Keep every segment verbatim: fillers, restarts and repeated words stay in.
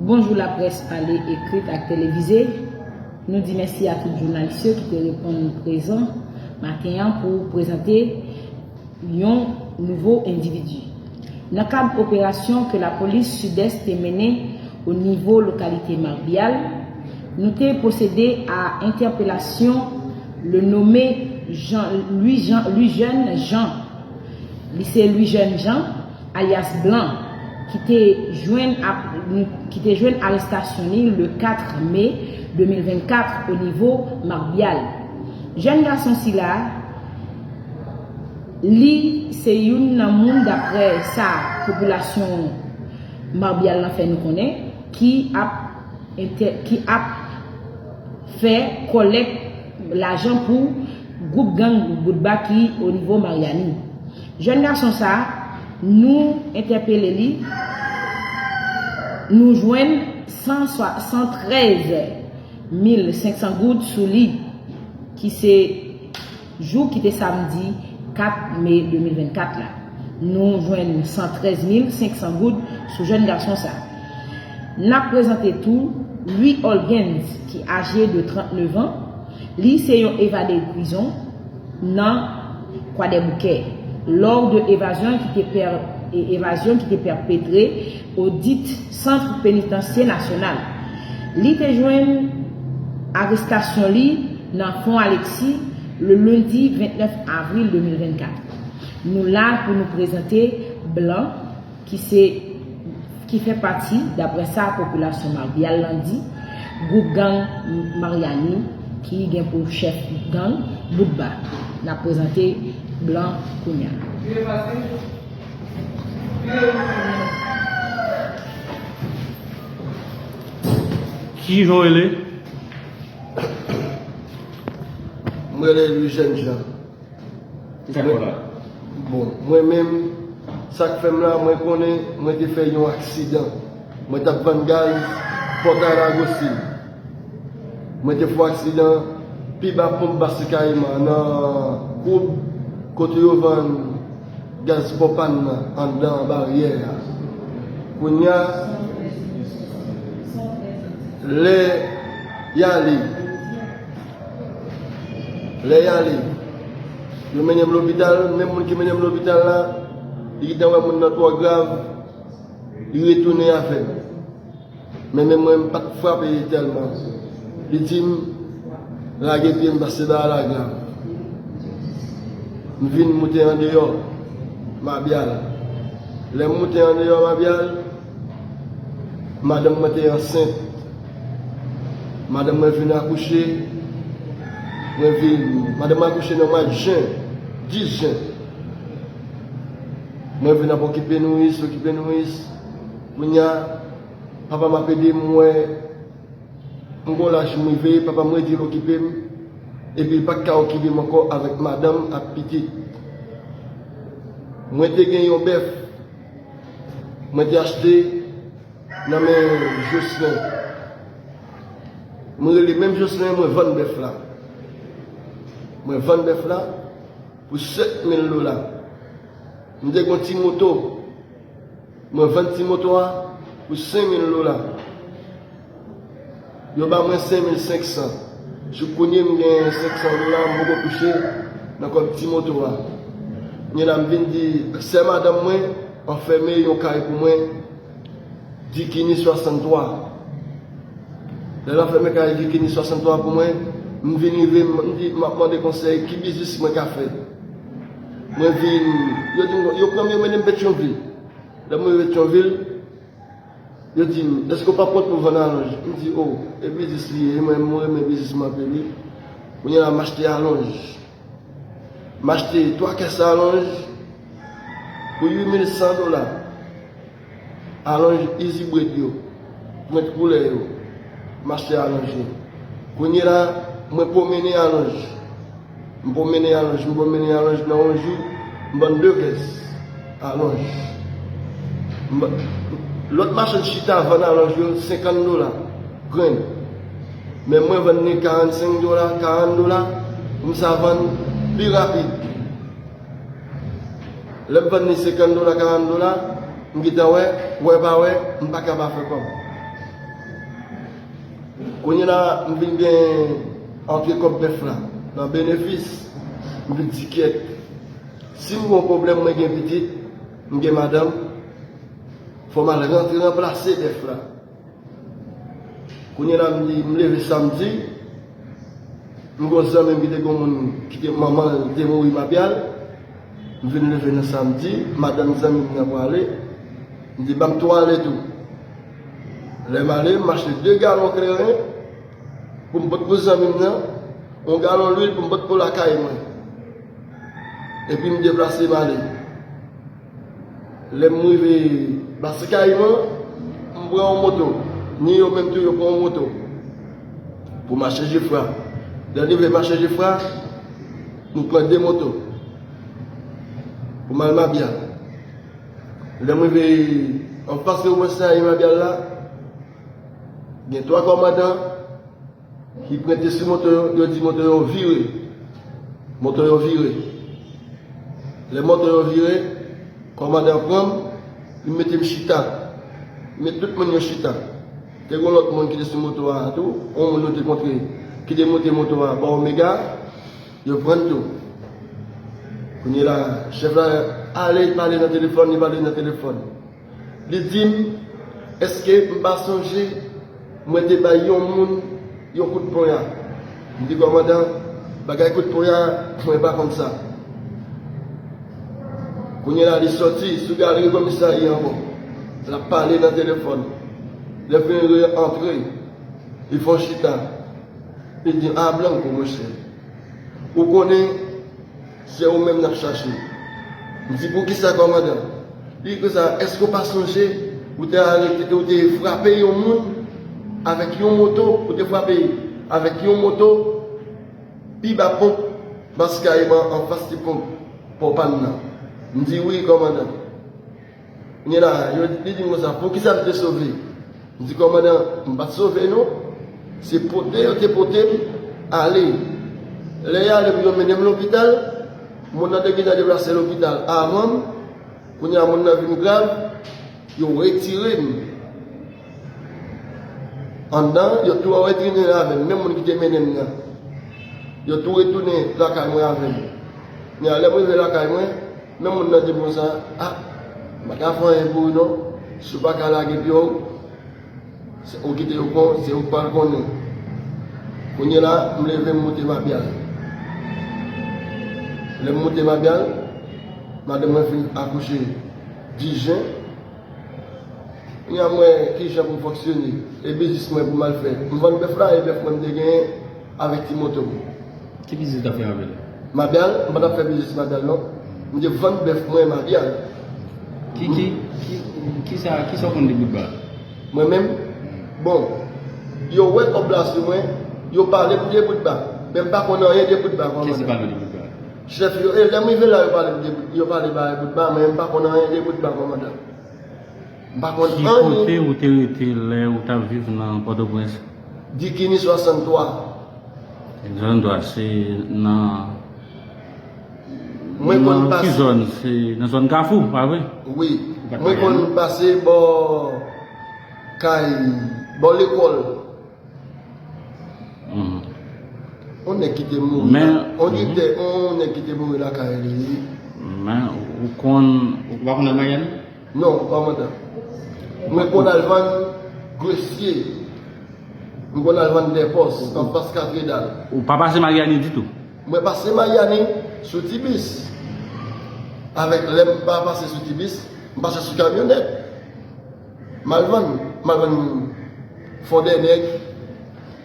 Bonjou laprès pale, ekrit ak televize. Nou di mèsi a tout jounalis yo ki te reponn prezan maten an pou prezante yon nouvo endividi. Nan kad operasyon ke lapolis Sidès te mennen o nivo lokalite Marbyal, nou te pwosede a entèpelasyon le nome Jean, Louis Jean, Louis Jeune Jean. Li se Louis Jeune Jean, alyas Blan, ki te jwenn ap, ki te jwenn arestasyon li le kat me de mil vennkat o nivo Marbyal. Jèn gason sila, li se youn nan moun, daprè sa popilasyon Marbyal lan fè nou konnen, ki ap entè-, ki ap fè kòlèk lajan pou gwoup gang Boutba ki o nivo Maryani. Jèn gason sa, nou entèpele li, nou jwenn san, san trèz mil senk san goud sou li, ki se jou ki te samdi kat me de mil vennkat la. Nou jwenn san trèz mil senk san goud sou jèn gason sa. N ap prezante tou Louis Olgens, ki aje de trannnev an. Li se yon evade prizon nan Kwadèboukè, lò de evazyon ki te pè-, e, evazyon ki te pèpetre odit sant penitansye nasyonal. Li te jwenn arestasyon li nan Fon Alexis le lendi vennèf avril de mil vennkat. Nou la pou nou prezante Blan, ki se, ki fè pati, daprè sa popilasyon Marbyal lan di, gwoup gang Maryani ki gen pou chèf gang Boutba. N ap prezante Blan kounye a. Ki jan w rele? Mwen rele Louis Jeune Jean. Ki sa k fè w la? Bon, mwen menm, sa k fè m la, mwen konnen mwen te fè yon aksidan. Mwen t ap vann gaz Pòtay Lagosin. Mwen te fè yon aksidan pi ba ponp Bas Kayiman, nan koub kote yo vann gaz pwopàn nan, anndan baryè a. Kounye a, lè y ale, lè y ale, yo mennen m lopital, menm moun ki mennen m lopital la, li gentan wè moun nan twò grav, li retounen avè m. Men, men mwen, m pa t frape tèlman. Li di m, lage pye m, paske bagay la grav. M vin moute andeyò Mabyal. Lè m moute andeyò Mabyal, madanm mwen te ansent. Madanm mwen vin akouche. Mwen vin, madanm mwen akouche nan mwa jen, dis jen. Mwen vin ap okipe nouris, okipe nouris. Kounye a, papa m ap ede m, mwen, m gon laj m rive, papa m redi l okipe m, epi l pa t ka okipe m ankò avèk madanm ak pitit. Mwen te gen yon bèf, mwen te achte nan men Jocelyn. Mwen rele menm Jocelyn, mwen vann bèf la. Mwen vann bèf la pou sèt mil dola. M te gon ti moto. Mwen vann ti moto a pou senk mil dola. Yo ba mwen senk mil senk san. Jouk kounye m gen senk san dola m poko touche nan kòb ti moto a. Kounye la m vin di sè madanm mwen anfème yon kay pou mwen, Dikini swasanntwa. Lè l anfème kay Dikini swasanntwa pou mwen, m vin rive, m di, m ap mande konsèy, ki biznis mwen ka fè? Mwen vin, yo di m, yo pran m, yo mennen m Petyonvil. Lè m rive Petyonvil, yo di m, èske w p ap kont pou vann alonj? M di, o, e biznis li ye, mwen, mwen renmen biznis mwen anpil, wi. Kounye a, m achte alonj. M achte twa kès alonj pou uit mil san dola. Alonj Easy Bread yo, pwent koulè yo, m achte alonj yo. Kounye la, mwen pwomennen alonj. M pwomennen alonj, m pwomennen alonj nan yon jou, m vann de kès alonj. M ba-, lòt machann chita vann alonj yo senkant dola grenn. Men mwen vann li karannsenk dola, karant dola, pou m sa vann pi rapid. Lè m vann li senkant dola, karant dola, M gentan wè, wè pa wè, m pa ka pa fè kòb. Kounye la, m vin gen antre kòb bèf la. Nan benefis, m vin di kyèt. Si m gen yon pwoblèm, mwen gen pitit, m gen madanm, fò m al rantre ranplase bèf la. Kounye la, m di, m leve samdi, m gon zanmi m ki te gon moun ki te manman l te mouri Mabyal. M vin leve nan samdi, madanm zanmi m nan pwale. M di, ban m twa lè tou. Lè m ale, m achte de galon kleren pou m pot pou zanmi m nan, yon galon lwil pou m pot pou lakay mwen. Epi m deplase m ale. Lè m rive Base Kayiman, m pran yon moto. Ni yo menm tou, yo pran yon moto pou mache Jefra. Lè n rive mache Jefra, nou pran de moto pou m al Mabyal. Lè m rive anfas rewomans sa e Mabyal la, gen twa kòmandan ki prete sou moto yo, yo di moto yo vire. Moto yo vire. Lè moto yo vire, kòmandan pran m, li mete m chita. Li met tout moun yo chita. Te gen lòt moun ki te sou moto a tou, yon moun nou te kontre, ki te monte moto a bò Omega, yo pran l tou. Kounye la, chèf la ale pale nan telefòn, li pale nan telefòn. Li di m, èske m pa sonje mwen te bay yon moun yon kout ponya? M di, kòmandan, bagay kout ponya, mwen pa konn sa. Kounye la, li sòti sou galri komisarya ankò. L ap pale nan telefòn. Lè fini li antre, li fè yon chita. Li di, a, Blanco, monchè, ou konnen, se ou menm n ap chache. M di, poukisa, kòmandan? Li di konsa, èske w pa sonje ou te arete, ou te frape yon moun avèk yon moto, ou te frape avèk yon moto pi ba ponp Base Kayiman anfas ti ponp Pòpann nan? M di, wi, kòmandan. Kounye la, yo, li di m konsa, poukisa m te sove? M di, kòmandan, m pa t sove non. Se pote yo te pote m ale. Lè y ale pou yo mennen m lopital, moun nan te gentan deplase lopital avan m. Kounye a, moun nan vin grav, yo retire m anndan, yo tou retounen avè m, menm moun ki te mennen m nan. Yo tou retounen lakay mwen avè m. Kounye a, lè m rive lakay mwen, menm moun nan di m konsa, a, m pa ka fè anyen pou ou non, si w pa ka lage pye w, se ou kite yo kon, se ou k pral konnen. Kounye la, m leve, m moute Mabyal. Lè m moute Mabyal, madanm mwen fin akouche dis jen. Kounye a, m wè kijan pou m fonksyone. E biznis mwen pou m al fè. M vann bèf la, e bèf mwen m te genyen avèk ti moto m. Ki biznis w t ap fè avè l? Mabyal, m pa t ap fè biznis Mabyal non. M te vann bèf mwen Mabyal. Ki, ki, ki, kisa, kisa w konn de bout ba? Mwen menm? Bon, yo wè kòb la sou mwen, yo pale m de bout ba. Men m pa konn anyen de bout ba, kòmandan. Kiyès ki pale w de bout ba? Chèf yo, e lè m rive la, yo pale m de bout, yo pale ba bout ba, men m pa konn anyen de bout ba, kòmandan. M pa konn anyen. Ki kote ou te rete lè ou t ap viv nan Pòtoprens? Dikini swasanntwa. Swasanntwa, se nan, mwen konn nan ki pase zòn? Se nan zòn Kafou, pa vre? Wi. Ou pa t mwen konn pase bò kay, bò lekòl. Mhm. On nèg ki te mouri. Men, la. On mhm. Te, on nèg ki te mouri lakay li. Men, ou konn, ou pa konn al Maryani? Non, kòmandan. Mwen konn al vann gresye. Mwen konn al vann dèpòs, anfas katredal. Ou pa pase Maryani ditou? Mwen pase Maryani sou ti bis. Avèk lè m pa pase sou ti bis, m pase sou kamyonèt. M al vann, m al vann Fondènèg,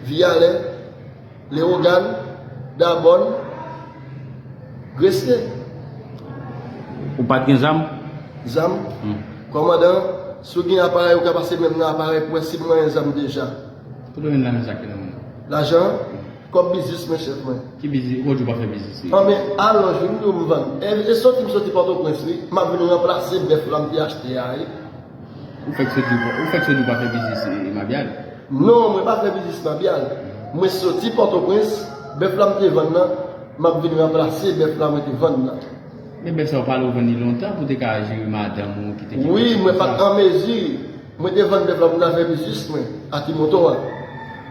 Vyalè, Lewogàn, Dabòn, Gresye. Ou pa t gen zam? Zam? Hmm. Kòmandan, si w gen aparèy, ou ka pase menm nan aparèy pou wè si m manyen zam deja. Kote w jwenn lajan sa ki nan men w? Lajan? Kòb biznis mwen, chèf mwen. Ki biznis? Ou konn di w pa fè biznis? Anben, alò, jwenn nou m vann. E, e soti m soti Pòtoprens, wi. M ap vin ranplase bèf la m te achte a, wi. Ou fèk soti, ou fèk soti w pa fè biznis, e, Mabyal? Non, mwen pa fè biznis Mabyal. Mwen soti Pòtoprens, bèf la m te vann nan, m ap vin ranplase bèf la mwen te vann nan. Men bèf sa yo pale ou vann li lontan pou te ka jere madanm ou ki te gen Wi, bèf mwen sa. Pat an mezi. Mwen te vann bèf la pou m ta fè biznis mwen ak ti moto a.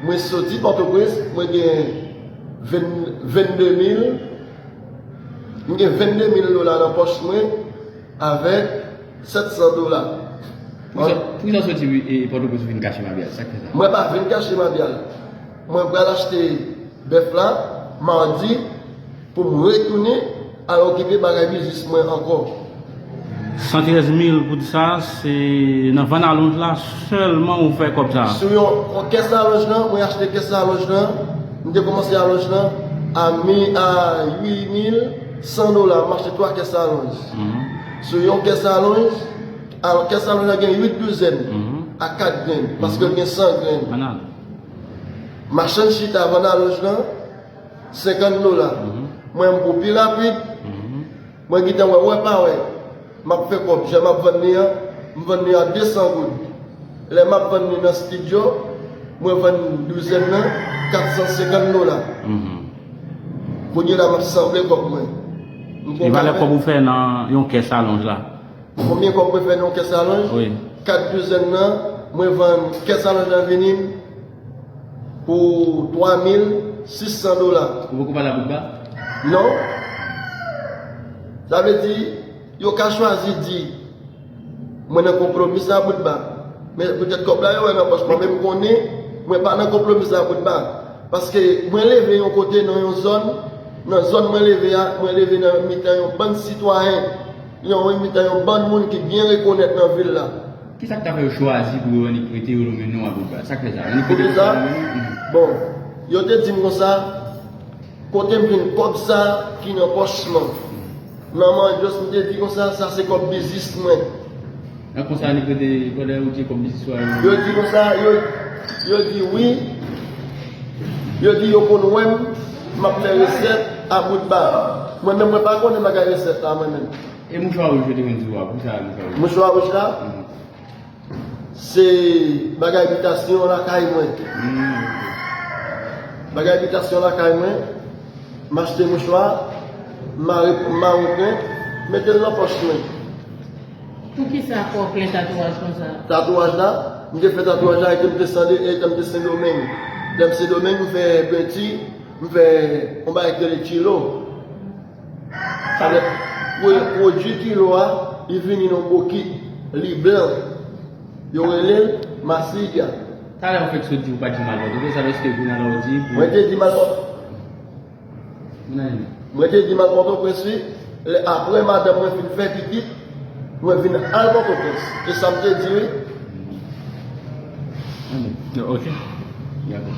Mwen soti Pòtoprens, mwen gen venn- vennde mil, mwen gen vennde mil dola nan pòch mwen avèk sèt san dola. Poukisa poukisa w soti e, Pòtoprens ou vin kache Mabyal? Sa k fè sa? Mwen pa vin kache Mabyal. Mwen pral achte bèf la madi pou m retounen al okipe bagay biznis mwen ankò. San trèz mil pou di sa, se nan vann alonj la sèlman ou fè kòb sa. Sou yon, yon kès alonj lan, mwen achte kès alonj lan, m te kòmanse alonj lan a mi a uit mil san dola, m achte twa kès alonj. Sou yon kès alonj, al- kès alonj lan gen uit douzèn a kat grenn, paske l gen san grenn. Machann chita vann alonj lan, senkant dola. Mwen, m pou pi rapid, mwen gentan wè, wè pa wè. M ap fè kòb, jan m ap vann li an, m vann li a de san goud. Lè m ap vann li nan estidyo, mwen vann douzèn nan kat san senkant dola. Kounye la, m ap sanble kòb mwen. M gon E valè kafe. Kòb ou fè nan yon kès alonj la? Konbyen kòb mwen fè nan yon kès alonj? Wi. Kat douzèn nan, mwen vann kès alonj lan vini m pou twa mil sis san dola. Ou poko pale a bout ba? Non. Sa vle di, yo ka chwazi di, mwen nan konpwomi sa bout ba. Men poutèt kòb la yo wè nan pòch mwen, men m konnen mwen pa nan konpwomi sa bout ba. Paske mwen leve yon kote nan yon zòn, nan zòn mwen leve a, mwen leve nan mitan yon bann sitwayen, yon mitan yon bann moun ki byen rekonèt nan vil la. Kisa k ta fè yo chwazi pou yo annik prete yo lonmen non a bout ba? Sa k fè sa? Annik prete Poutèt sa, yo lonmen non? Bon, yo te di m konsa, kote m jwenn kòb sa ki nan pòch mwen? Nan manjos, m te di konsa, sa se kòb biznis mwen. Nan konsa annik prete pandan ou te kòb biznis ou a yo? Yo di konsa, yo, yo di wi. Yo di yo konn wè m, m ap fè resèt a bout ba. Mwen menm, mwen pa konnen bagay resèt la, mwen menm. E mouchwa wouj yo te konn di ou a, poukisa mouchwa wouj? Mouchwa wouj la, se bagay bitasyon lakay mwen. Bagay bitasyon lakay mwen, m achte mouchwa, m mare m mare yon pwen, mete l nan pòch mwen. Poukisa fè w plen tatouaj konsa? Tatouaj la, m te fè tatouaj la etan m te Sande- etan m te Sendomeng. Lè m Sendomeng, m fè penti, m fè yon bagay ki rele kilo. Talè, pwo- pwodui kilo a, li vini nan bokit, li blan. Yo rele l masiga. Talè ou fèk sot di ou pa t janm al Pòtoprens, alòske kounye a la ou di pou Mwen te di m al Pòt- Moun anime. Mwen te di m al Pòtoprens wi. Lè apre madanm mwen fin fè pitit, mwen vin al Pòtoprens. E sa m te di wi. Anime. Ok. Dakò.